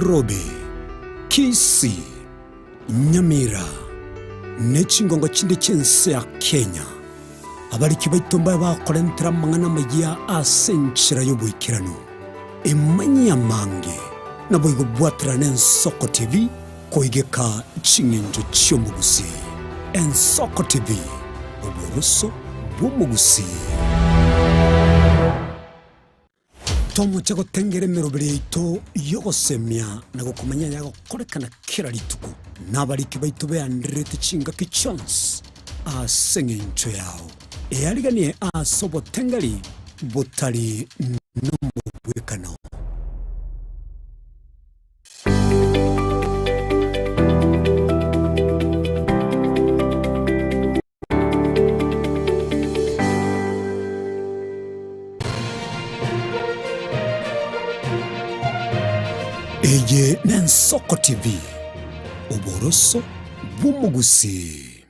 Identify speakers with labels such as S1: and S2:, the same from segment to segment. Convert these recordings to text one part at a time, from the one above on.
S1: Nairobi, Kisii, Nyamira, ne chingongo chinde chi'ense ya Kenya. Abariki baito mbabe bakorentera amang'ana amayia ase enchera y'oboikeranu. Emanyie amange, naboigo bwaterane Ensoko TV koigeka ching'encho chi'omogusii. Ensoko TV, oboroso bw'omogusii. Tomoche gotengera emeroberi yaito y'ogosemia na gokomanya ayagokorekana kera rituko, na abariki baito beandererete chingaki chionsi ase engencho yao. Eariganie ase obotengeri botari nomobwekano. Eye n'Ensoko TV, oboroso bw'omogusii.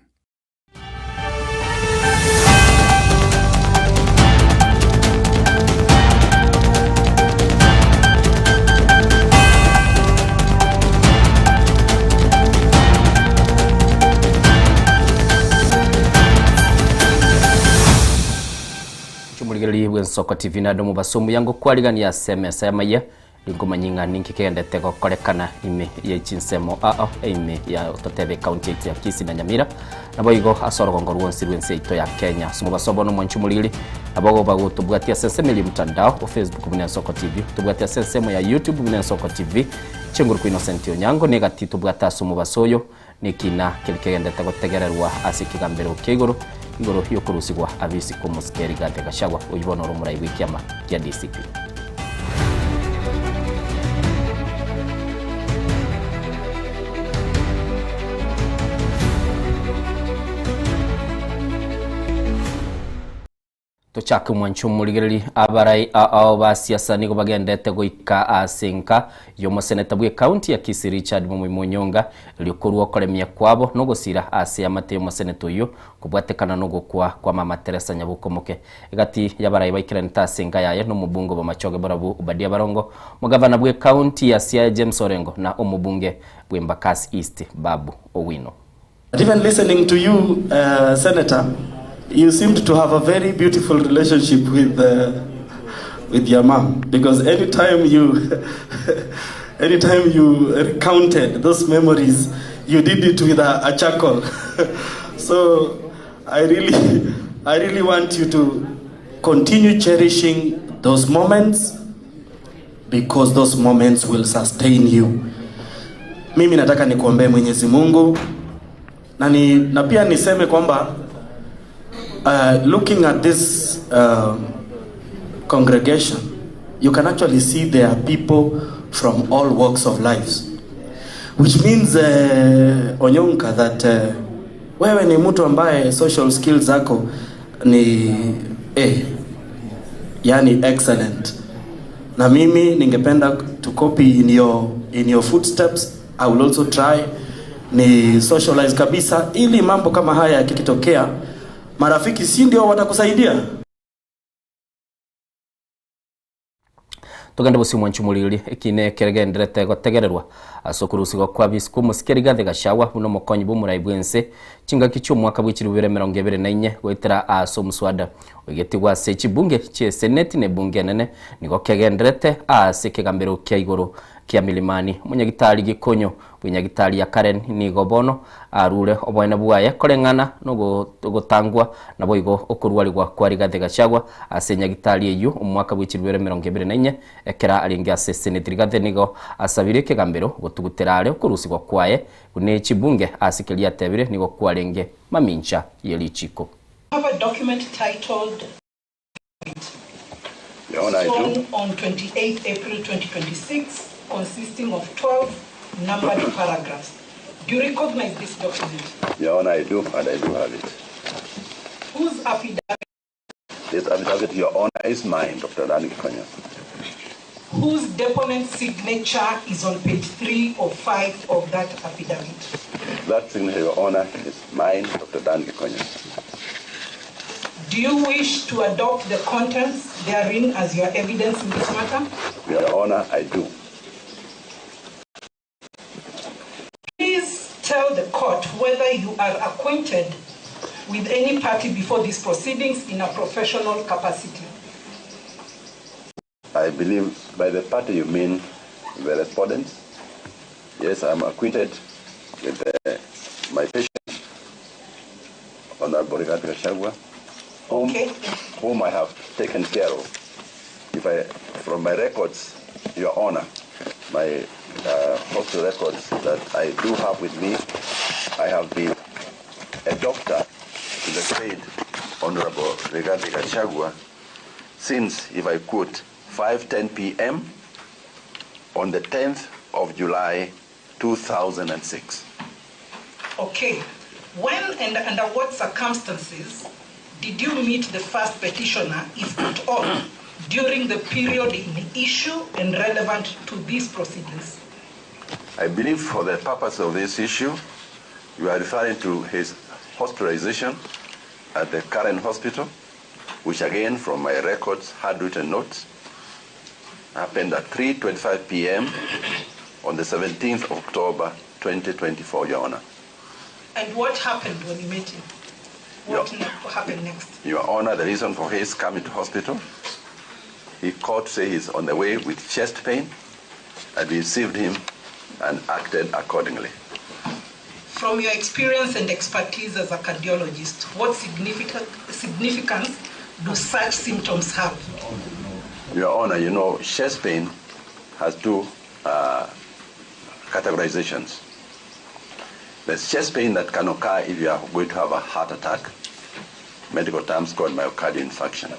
S2: Chomorigereria bw'Ensoko TV naende omobaso omuya ngokwarigania ase emesa y'amaiya rinkomanyia ng'a ninki kegendete gokorekana ime ye chinsemo ao ime ya totebe ekaunti yaito ya Kisii na Nyamira naboigo ase orogongo rwonsi rw'ense yaito ya Kenya. Ase omobaso bono omwanchi omorigeri nabo ogoba gotobwatia ase ensemo eria mtandao o Facebook buna Ensoko TV, tobwate ase ensemo ya YouTube buna Ensoko TV, Chinguru kwa Innocent Onyango negati tobwate ase omobaso oyo Nekina keria kegenderete gotegererwa ase ekegambero kia igoro, igoro y'okorusigwa abisi kw'omosike Rigathi Gachagua, oyio bono ore omorai bw'ekiama kia DCP. Tochake omwancho omorigereria abarai ao ba siasa nigo bagendete goika ase enka y'omoseneta bw'ecounty ya Kisii Richard Momoima Onyonga erio korwa okoremia kwabo nogosira ase amate y'omoseneta oyio kobwatekana nogokwa kwa mama Teresa Nyabokomoke. Egati y'abarai baikeranete ase enka yaye nomobunge Bomachoge Borabu Obadia Barongo, omogavana bw'ecounty ya Siaya James Orengo na omobunge bw'Embakasi East Babu Owino.
S3: But even listening to you, uh, Senator, you seemed to have a very beautiful relationship with, uh, with your mom because anytime you, anytime you recounted those memories, you did it with a, a chuckle. so I really, I really want you to continue cherishing those moments because those moments will sustain you. Mimi nataka nikuombee Mwenyezi Mungu na, ni, na pia niseme kwamba uh, looking at this uh, congregation you can actually see there are people from all walks of lives which means uh, Onyonka that uh, wewe ni mtu ambaye social skills zako ni eh, yani excellent na mimi ningependa to copy in your, in your footsteps. I will also try ni socialize kabisa, ili mambo kama haya yakitokea, marafiki si ndio watakusaidia.
S2: Togende bosio mwanchi omoriri, ekina ekere genderete gotegererwa ase okorusigwa kwa bisiko omosike Rigathi Gachagua buna omokonyi bw'omorai bw'ense chingaki chi'omwaka bwe chilifu bibere emerongo ebere na inye goetera ase omoswada oigetigwe ase chibunge chi'eseneti na ebunge enene nigo kegenderete ase ekegambero kia igoro kia Milimani. Omonyagitari Gikonyo bw'enyagitari ya Karen nigo bono arure oboene bwaye koreng'ana nogotangwa naboigo okorwarigwa kwa Rigathi Gachagua ase enyagitari eyio omwaka bwe chilifu 2024 ekero arenge ase Seneti. Rigathi nigo asabire ekegambero gotugutera are okorusigwa kwaye buna chibunge ase keria atebire nigo kwarenge mamincha ye richiko.
S4: Have a document titled
S5: Your Honor, I do.
S4: sworn on 28 April 2026, consisting of 12 numbered paragraphs. Do you recognize this document?
S5: Your Honor, I do, and I do have it.
S4: Whose affidavit,
S5: This affidavit, Your Honor, is mine, Dr. Dan Gikonyo.
S4: whose deponent signature is on page 3 of 5 of that affidavit?
S5: That signature, Your Honor, is mine, Dr. Dan Gikonyo.
S4: Do you wish to adopt the contents therein as your evidence in this matter?
S5: Your Honor, I do.
S4: tell the court whether you are acquainted with any party before these proceedings in a professional capacity?
S5: I believe by the party you mean the respondents. Yes, I'm acquainted with my patient, Honorable Rigathi Gachagua, whom I have taken care of. From my records, Your Honor, my hospital records that I do have with me, I have been a doctor to the said Honorable Rigathi Gachagua since, if I quote, 5:10 p.m. on the 10th of July 2006.
S4: Okay. When and under what circumstances did you meet the first petitioner, if at all, during the period in issue and relevant to these proceedings?
S5: I believe for the purpose of this issue, you are referring to his hospitalization at the current hospital, which again, from my records, handwritten notes, happened at 3:25 p.m. on the 17th of October 2024, Your Honor.
S4: And what happened when you met him? What happened next?
S5: Your Honor, the reason for his coming to hospital, he called to say he's on the way with chest pain, and we received him and acted accordingly.
S4: From your experience and expertise as a cardiologist, what significance do such symptoms have?
S5: Your Honor, chest pain has two categorizations. There's chest pain that can occur if you are going to have a heart attack, medical terms called myocardial infarction.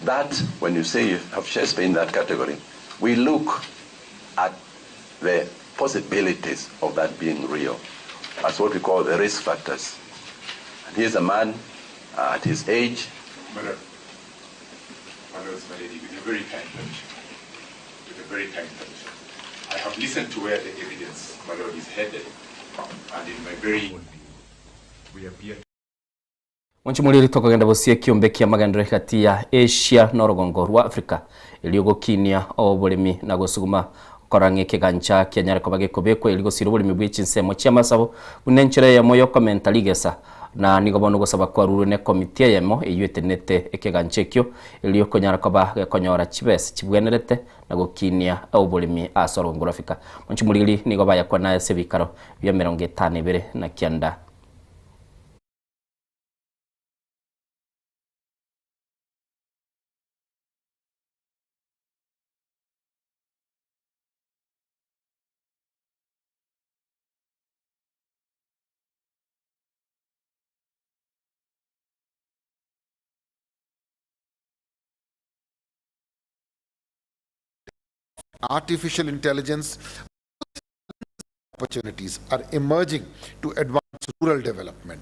S5: That, when you say you have chest pain in that category, we look at the possibilities of that being real. That's what we call the risk factors. And here's a man at his age.
S6: Madam, my lord, my lady, with a very kind permission. With a very kind permission. I have listened to where the evidence, my lord, is headed, and in my very own view, we appear
S2: Mwanchimuriri tokogenda bosie ekiombe kia magendero gati ya Asia na orogongo rwa Africa erio gokinia oboremi na gosuguma korang'e ekegancha kianyare koba gekobekwa erio gosira oboremi bwa echinsemo chia masabo buna enchera eyemo yokomenta rigesa na nigo bono gosaba kwarurwe na ekomiti eyemo eywo etenete ekegancha ekio erio konyara koba gekonyora chibesa chibwenerete na gokinia oboremi ase orogongo rwa Africa. Mwanchimuriri nigo bayakwana ase ebikaro bia 59.
S7: Artificial intelligence opportunities are emerging to advance rural development.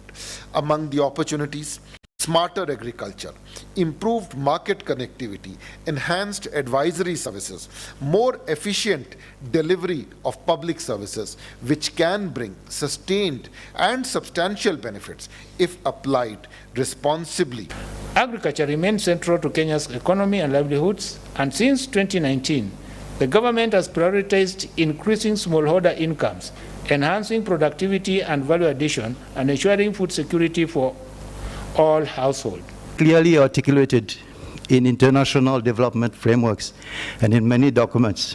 S7: Among the opportunities, smarter agriculture, improved market connectivity, enhanced advisory services, more efficient delivery of public services, which can bring sustained and substantial benefits if applied responsibly.
S8: Agriculture remains central to Kenya's economy and livelihoods, and since 2019, the government has prioritized increasing smallholder incomes, enhancing productivity and value addition, and ensuring food security for all households.
S9: Clearly articulated in international development frameworks and in many documents,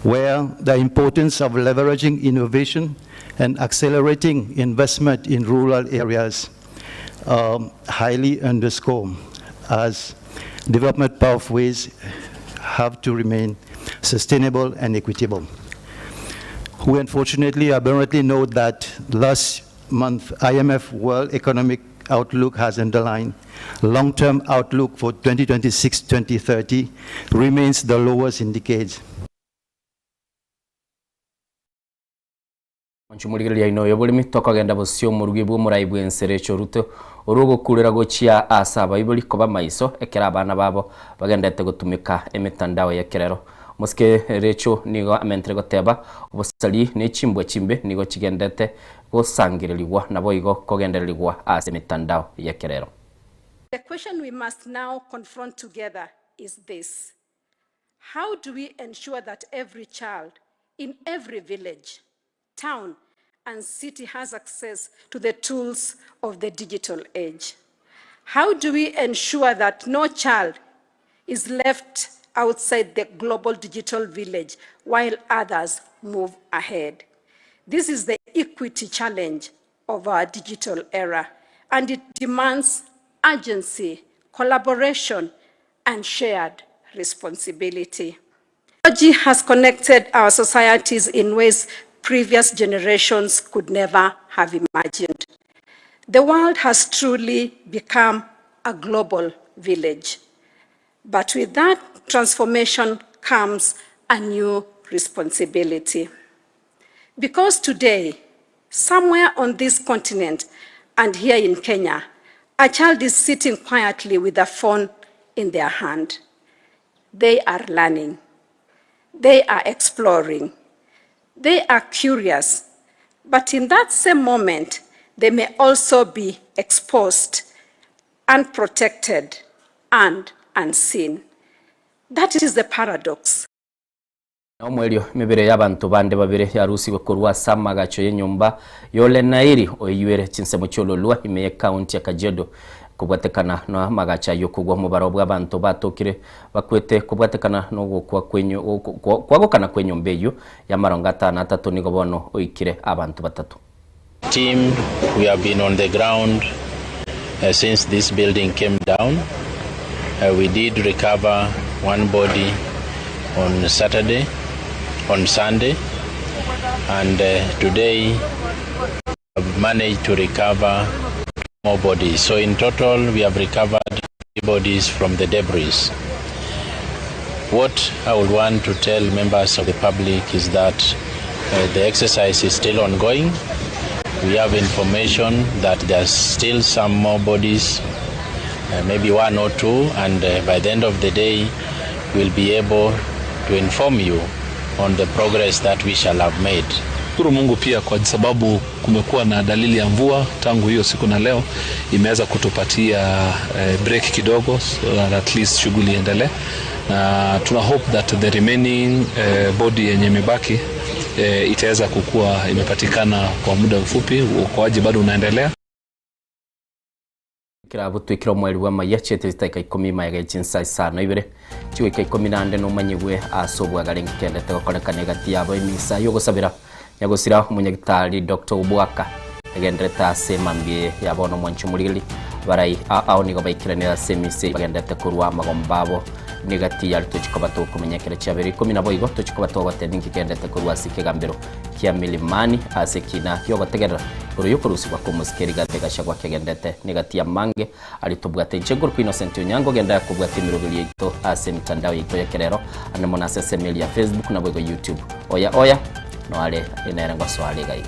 S9: where the importance of leveraging innovation and accelerating investment in rural areas highly underscored as development pathways have to remain sustainable and equitable. We unfortunately aberrantly note that last month IMF World Economic Outlook has underlined long-term outlook for 2026-2030 remains the lowest in decades.
S2: Nchumurigereria ino yoboremi tokogenda bosio omorugi bwa omorai bwa ensere echo Ruto orogokurera gochia ase abaibori koba maiso ekero abana babo bagendete gotumika emitandao ya ekerero. Mosike Recho nigo amentere goteba obosari ne chimbwa chimbe nigo chigendete gosangererigwa nabo igo kogendererigwa ase emitandao ya ekerero.
S10: The question we must now confront together is this: how do we ensure that every child in every village, town, and city has access to the tools of the digital age? How do we ensure that no child is left outside the global digital village while others move ahead? This is the equity challenge of our digital era, and it demands urgency, collaboration, and shared responsibility. Technology has connected our societies in ways previous generations could never have imagined. The world has truly become a global village. But with that transformation comes a new responsibility. Because today, somewhere on this continent and here in Kenya, a child is sitting quietly with a phone in their hand. They are learning. They are exploring. They are curious. But in that same moment, they may also be exposed, unprotected, and unseen. That is the paradox.
S2: Na omoerio emebere y'abanto bande babere yarusigwe korwa ase amagacho y'enyomba y'Olenairi oeyuere chinsemo chi'Ololua ime y'Ekaunti ya Kajiado kobwatekana namagacho ayio kogwa omobaro bw'abanto batokire bakwete kobwatekana nogokwa kwagokana kw'enyomba eyio y'amarongo atano atato nigo bono oikire abanto batato.
S11: Team, we have been on the ground since this building came down. We did recover one body on Saturday, on Sunday, and today we have managed to recover more bodies. So in total, we have recovered 3 bodies from the debris. What I would want to tell members of the public is that the exercise is still ongoing. We have information that there's still some more bodies, maybe 1 or 2, and by the end of the day, we'll be able to inform you on the progress that we shall have made.
S12: Shukuru Mungu pia kwa sababu kumekuwa na dalili ya mvua tangu hiyo siku na leo imeweza kutupatia break kidogo so that at least shughuli iendelee, na tuna hope that the remaining body yenye imebaki itaweza kukua imepatikana kwa muda mfupi. Uokoaji bado unaendelea.
S2: Kirabu twikira mweri wa maiya chete zitaika 10 maega chinsa isano ibere chiwika ikumi na nde nomanyigwe asobwaga ringi kendete gokorekana egati yabo emisa yogosabira nyagosira omunyagitari Dr. Obwaka egenderete ase mambie yabo no mwancho murigeri barai ao nigo baikiranira ase emisa bagendete korwa amagomba abo nigati yari tuchikoba tukumenyekera chiabere ikumi nabo igo tuchikoba togotebia ninki kendete korwa ase ekegambero kia Milimani ase kina kiogotegerera igoro yokorusigwa kwa omosikeri gate gachagua kegendete nigati ya mange ari tobwate inche ngoro kwa Innocent Onyango genda yakobwate emiroberi yaito ase emitandao yaito ya kerero ande mono ase ase email ya Facebook nabo igo YouTube oya oya noare enere ngosoare iga iga.